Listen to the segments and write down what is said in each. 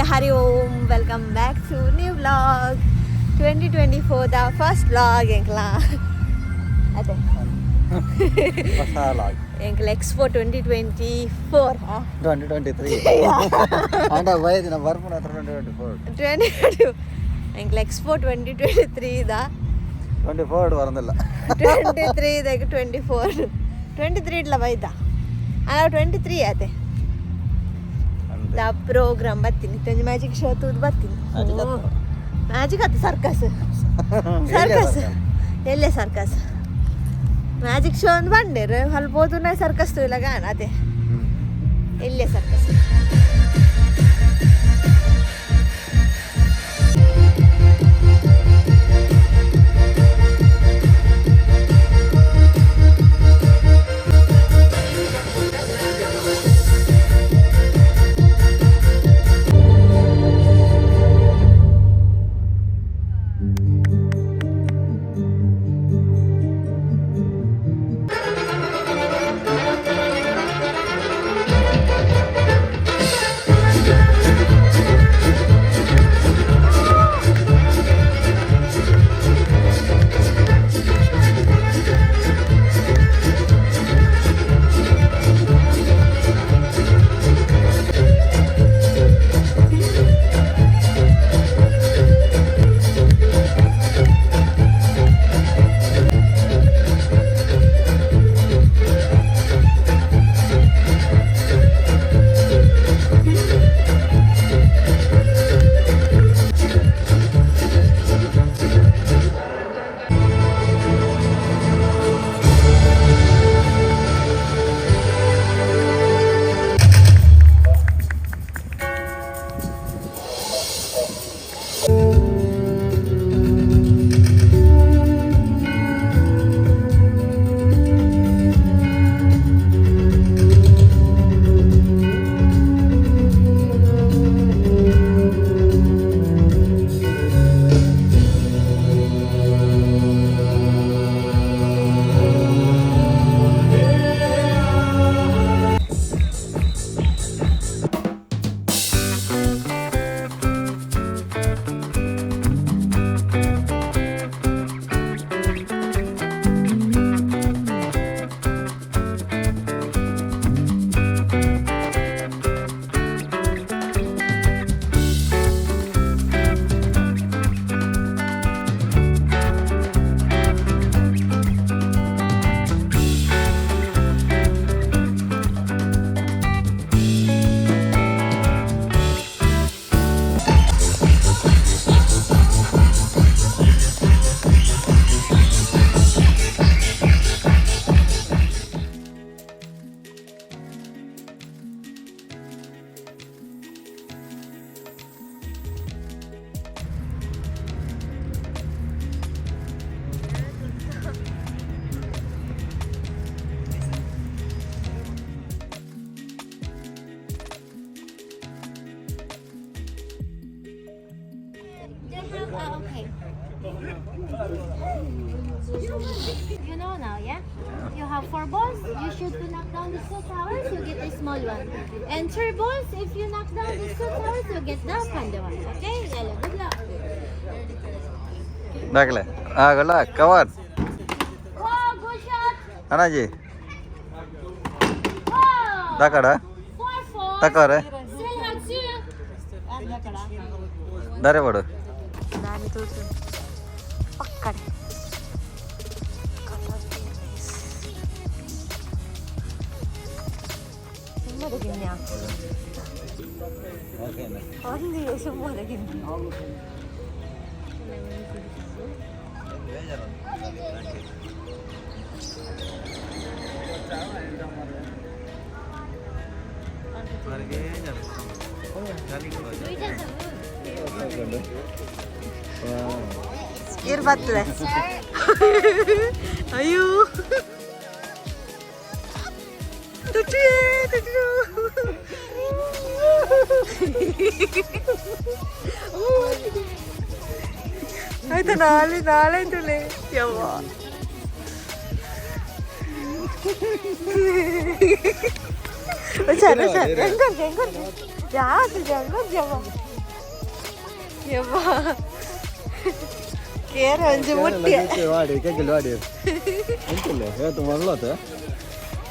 Hari Om, welcome back to new vlog. 2024 the first vlog ಎಂಕ್ಲಾ ಅದೇ. ಹೊಸ log. ಎಂಕ್ಲ expo 2024. 2023 ಆಂಡ ವಯದಿನ ಬರ್ಪುನ 2024. 20 ಎಂಕ್ಲ ಎಕ್ಸ್ಪೋ 2023 the. 24 ಬರಂದಿಲ್ಲ. 23 ದಾಗ 24, 23 ಇಡ್ಲ ಬೈದ ಅಲ್ಲ, 23 ಅದೇ the program ಬರ್ತೀನಿ. ತೊಂಜಿ ಮ್ಯಾಜಿಕ್ ಶೋ ತೂದು ಬರ್ತೀನಿ. ಮ್ಯಾಜಿಕ್ ಆತು, ಸರ್ಕಸ್ ಸರ್ಕಸ್ ಎಲ್ಲೇ ಸರ್ಕಸ್ ಮ್ಯಾಜಿಕ್ ಶೋ ಅಂದ್ ಬಂಡೇರು ಅಲ್ಲಿ ಪೋದು ಸರ್ಕಸ್ ತೂಯಿಲಾಗ ಅದೇ ಎಲ್ಲೇ circus. They have, okay. You know now, yeah? You have four balls, you shoot to knock down the two towers, you get the small one. And three balls, if you knock down the two towers, you get the panda one. Okay? Yalla, good luck. ದಾಖಲೆ ಆಗಲ್ಲ cover. Wow, good shot! Annaji. Wow! ದಾಕಡ. 4-4. ತಕೋರೆ. Still have two. ದಾರೆ ಬಡು. ದಾನಿ ತೂತು ಪಕ್ಕಡೆ. ಸುಮ್ಮದ ಗಿನ್ಯ ಒಂದು ಸುಮ್ಮದ ಗಿನ್ಯ. ಇರ್ ಬರ್ತದೆ. ಅಯ್ಯೋ, ತುಟಿ ತುಟಿ. ಆಯ್ತಾ? ನಾಳೆ ನಾಳೆ ತುಲೆ ಯವ್ವ. ಹುಷಾರ್ ಹುಷಾರ್. ಹೆಂಗ್ ಹೆಂಗ್ ಯಾವ್ದು ಹೆಂಗ್ ಯವ್ವ. ಯವ್ವ ಕೇರ ಒಂಜಿ ಮುಟ್ಟಿ ವಾಡಿ ಕೆಗ್ಗಲ್ ವಾಡಿ ಎಂತಿಲ್ಲ ಏತು ಮಲ್ಲತ.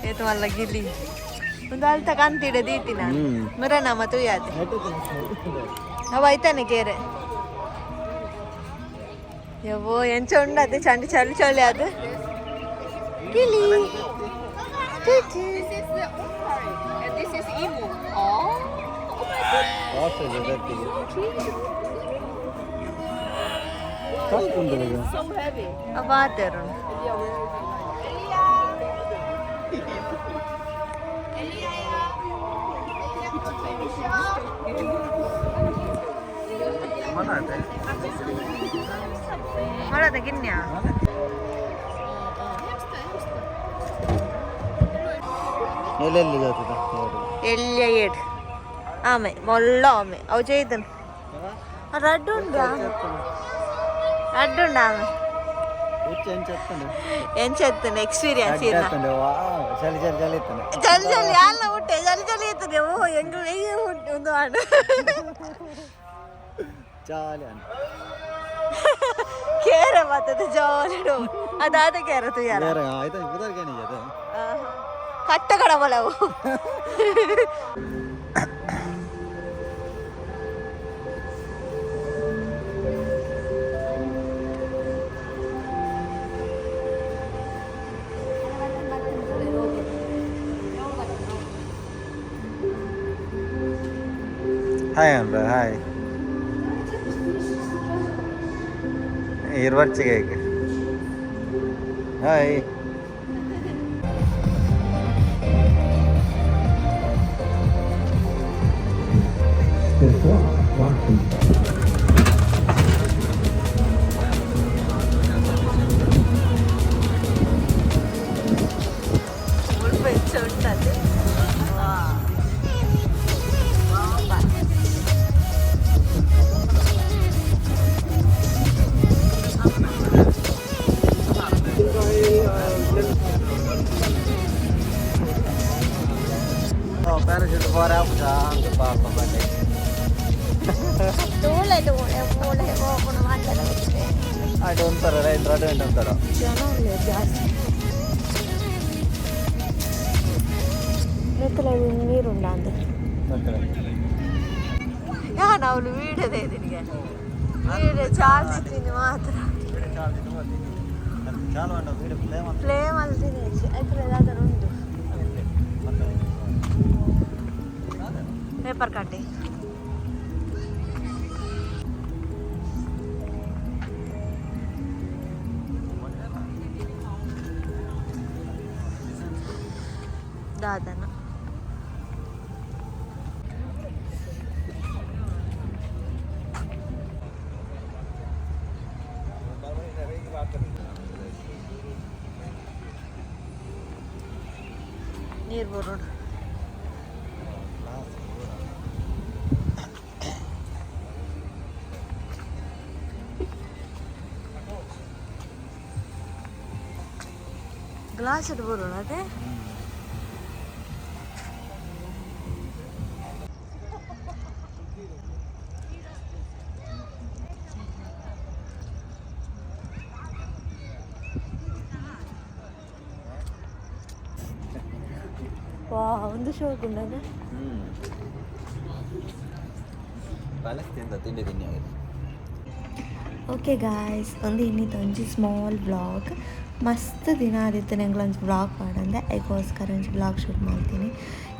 ಏತು ಮಲ್ಲ ಗಿಲಿ ಒಂದು ಅಲ್ತ ಕಂತಿಡ ದೀತಿನ ಮುರನ ತುಯಾತೆ. ಅವ ಐತಾನೆ ಕೇರೆ. ಯವ್ವೋ, ಎಂಚ ಉಂಡದೆ ಚಂಡಿ ಚಳಿ ಚಳಿ ಅದು ಗಿಲಿ. This is the Umpire and this is Emu. Oh, oh my God. So heavy. ಬಾತೆರು. ಮಳದ ಗಿನ್ಯ. ಎಲ್ಲೆಲ್ಲಿ ಜಾತದ? ಎಳ್ಯ ಏಡ್ ಆಮೆ, ಮೊಳ್ಳ ಆಮೆ. ಅವು ಜೈದನ್ ರಡ್ಡು ಉಂಡು, ರಡ್ಡು ಉಂಡು ಆಮೆ. ಎಂಚ ಎತ್ತುಂಡು ಎಕ್ಸ್ಪೀರಿಯನ್ಸ್? ವಾ, ಚಳಿ ಚಳಿ ಚಳಿ ಇತ್ತಂಡೆ. ಚಳಿ ಚಳಿ ಅಲ್ಲ, ಹುಟ್ಟೆ ಚಳಿ ಚಳಿ ಇರ್ತದೆ. ಓ, ಹೆಂಗ ಹುಟ್ಟೆ ಒಂದು ಹಾಡು. ಜಾಲಿ. ಕೇರ ಬರ್ತದೆ ಜಾಲಿ. ಅದಾದ ಕೇರ ತುಯಾರ. ಆಯ್ತಾ, ಬುಧರ್ಗೇನೆ ಅದು. ಕಟ್ಟ ಕಡಮಲವು. ಹಾಯ್ ಅಂದ್ರ ಹಾಯ್ ಇರ್ವರ್ಚಿಗೆ. ಹಾಯ್. ಮುಲ್ಪ ಎಂಚ ಉಂಟದೆ. ಪ್ಯಾರಾಶೂಟ್ ಫಾರ್ ಅಂತ ಪಾಪ ಬಂಡೆ. ತೋಳೆ ತೋಳೆ ಮೂಳೆ ಹೋಗೋಣ ಮಾತಾಡ. ಅಡು ಒಂಥರ ರೈತರು ಅಡು ಒಂಥರ. ಜನ ಉಲ್ಲೆರ್ ಜಾಸ್ತಿ. ನೆತ್ತಲ ನೀರುಂಡ ಅಂದ್. ಯಾನ್ ಅವಳು ವೀಡದೇ ನಿನಗೆ ವೀಡೆ ಚಾರ್ಜ್ ಇದ್ದೀನಿ ಮಾತ್ರ. ಚಾಲು ವೀಡಿಯೋ ಪ್ಲೇ. ಪ್ಲೇ ಮಲ್ತೀನಿ ಐತ್ರ ಯಾವ್ದಾರು ಉಂಟು ಪೇಪರ್ ಕಟ್ಟಿ. ದಾದನ ನೀರು ಬರೋಣ. ಗ್ಲಾಸ್ ಇಡ್ಬೋದು ಅದೇ. ವಾ, ಒಂದು ಶೋಕ್ ಉಂಡದ. ಪ್ಯಾಲೆಸ್ ತಿಂಡಿ ತಿನ್ನಿ ಆಗಿದೆ. ಓಕೆ ಗಾಯ್ಸ್, ಒಂದು ಇನ್ನಿತ್ತು ಒಂಜಿ ಸ್ಮಾಲ್ ವ್ಲಾಗ್. ಮಸ್ತ್ ದಿನ ಆದಿತ್ತು ನಂಗೆ ಒಂಜಿ ವ್ಲಾಗ್ ಪಾಡಂದೆ. ಅದಕ್ಕೋಸ್ಕರ ಒಂಜಿ ವ್ಲಾಗ್ ಶೂಟ್ ಮಾಡ್ತೀನಿ.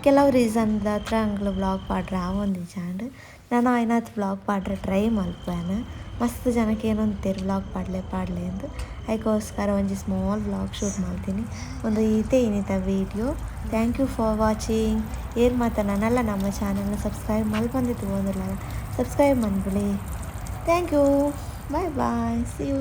ಕೆಲವು ರೀಸನ್ ಹತ್ರ ಅಂಗ್ಲ ವ್ಲಾಗ್ ಪಾಡ್ರೆ ಆವೊಂದಿಜ್ಜಾಂಡ್. ನಾನು ಆಯ್ನಾತ್ ವ್ಲಾಗ್ ಪಾಡ್ರೆ ಟ್ರೈ ಮಲ್ಪುವೆನ್. ಮಸ್ತ್ ಜನಕ್ಕೆ ಏನಂತೀರಿ, ವ್ಲಾಗ್ ಪಾಡ್ಲೆ ಪಾಡ್ಲೆ ಅಂದ್. ಅದಕ್ಕೋಸ್ಕರ ಒಂಜಿ ಸ್ಮಾಲ್ ವ್ಲಾಗ್ ಶೂಟ್ ಮಾಡ್ತೀನಿ. ಒಂದು ಈತೆ ಇನ್ನಿತ video. Thank you for watching. ಏರ್ ಮಾತ ನನ್ನಲ್ಲ ನಮ್ಮ ಚಾನಲ್ನ ಸಬ್ಸ್ಕ್ರೈಬ್ ಮಲ್ಪಂದಿತ್ತು ಬಂದಿಲ್ಲ, subscribe ಮನ್ಪುಲೆ. Thank you, bye bye, see you.